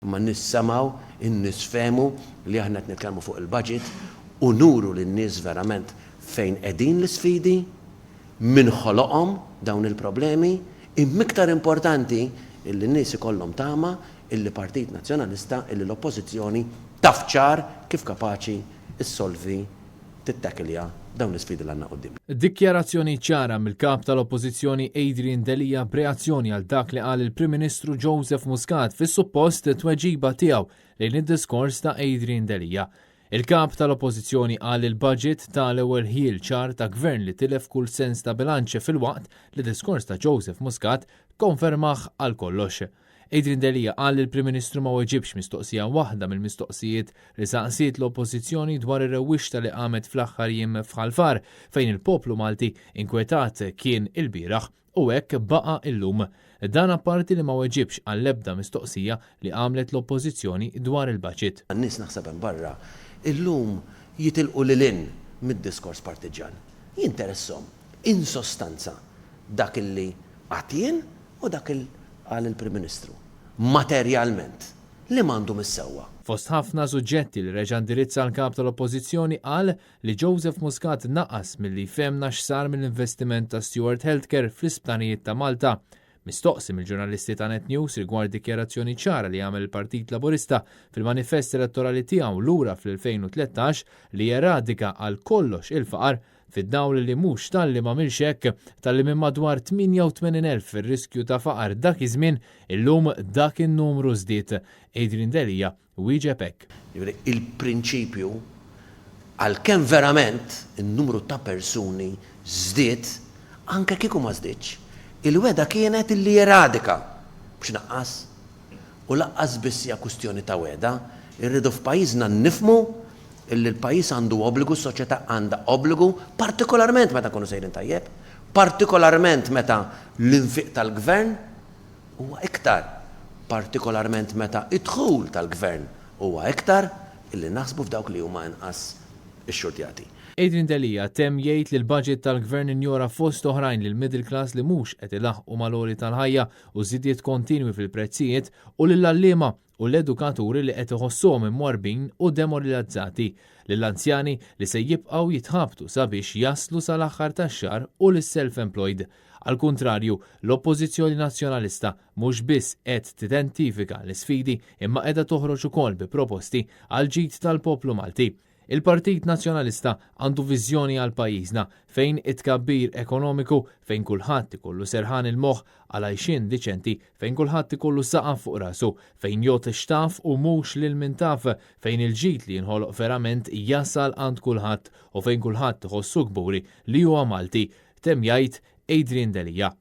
Imma n-nies semgħu, in-nies fehmu li aħna qed nitkellmu fuq il-budget u nuru lin-nies verament fejn qegħdin l-isfidi, min ħoloqhom dawn il-problemi, imma iktar importanti illi n-nies ikollhom tama illi Partit Nazzjonalista, illi l-Oppożizzjoni taf ċar kif kapaċi ssolvi tittakilja dawn l-isfidi li għandna quddiemna. Dikjarazzjoni ċara mill-Kap tal-Oppożizzjoni Adrian Delia b'reazzjoni għal dak li qal il-Prim Ministru Joseph Muscat fis-suppost tweġiba tiegħu lejn id-diskors ta' Adrian Delia. Il-Kap tal-Oppożizzjoni qal li l-budget ta l-ewwel ħjiel ċar ta' Gvern li tilef kull sens ta' bilanċ filwaqt li diskors ta' Joseph Muscat kkonfermah għal kollox. Adrian Delia qal li l-Prim Ministru ma weġibx mistoqsija waħda mill-mistoqsijiet li saqsiet l-Oppożizzjoni dwar ir-rewwixta li qamet fl-aħħar jiem f'Ħal Far fejn il-poplu Malti inkwetat kien ilbieraħ u hekk baqa' illum. Dan apparti li ma weġibx għall-ebda mistoqsija li għamlet l-Oppożizzjoni dwar il-baġit. N-nies naħseb hemm barra illum jitilqu lil hinn mid-diskors partiġġjan. Jinteresshom in sostanza dak illi għadt jien u dak il qal il-Prim Ministru, materjalment, li m'għandu mis-sewwa. Fost ħafna suġġetti li reġa' indirizza l-Kap tal-Oppożizzjoni qal li Joseph Muscat naqas milli jfehmna x'sar mill-investiment ta' Steward Healthcare fl-isptarijiet ta' Malta. Mistoqsi mill-ġurnalisti ta' Net News rigward dikjarazzjoni ċara li għamel il-Partit Laburista fil-manifest elettorali tiegħu lura fl-2013 li jeradika għal kollox il-faqar, Fid-dawl li mhux talli m'għamilx hekk, talli minn madwar 88,000 fir-riskju ta' faqar dak iż-żmien, illum dak in-numru żdied. Adrian Delia wieġeb hekk. Jiġifieri il-prinċipju, għalkemm verament in-numru ta' persuni żdied, anke kieku ma żdiedx, il-wegħda kienet illi jeradika, mhux inaqqas. U lanqas biss hija kwistjoni ta' wegħda, irridu f'pajjiżna nifhmu illi l-pajjiż għandu obbligu, s-soċjetà għandha obbligu, partikolarment meta nkunu sejrin tajjeb, partikolarment meta l-infiq tal-gvern huwa iktar, partikolarment meta d-dħul tal-gvern huwa iktar, illi naħsbu f'dawk li huma inqas ixxurtjati. Adrian Delia temm jgħid li l-budget tal-Gvern injora fost oħrajn lill-middle class li mhux qed ilaħħqu mal-għoli tal-ħajja u żidiet kontinwi fil-prezzijiet u lill-għalliema u l-edukaturi li qed iħossuhom imwarrbin u demoralizzati, lill-anzjani li se jibqgħu jitħabtu sabiex jaslu sal-aħħar tax-xahar u lis-self-employed. Għall-kuntrarju, l-Oppożizzjoni Nazzjonalista mhux biss qed tidentifika l-isfidi imma qiegħda toħroġ ukoll bi proposti għall-ġid tal-poplu Malti. Il-Partit Nazzjonalista għandu viżjoni għal pajjiżna fejn it-tkabbir ekonomiku, fejn kulħadd ikollu serħan il-moħħ għal għajxien diċenti, fejn kulħadd ikollu saqaf fuq rasu, fejn jgħodd x'taf u mhux lil min taf, fejn il-ġid li jinħoloq verament jasal għand kulħadd u fejn kulħadd iħossu kburi li huwa Malti, temm jgħid Adrian Delia.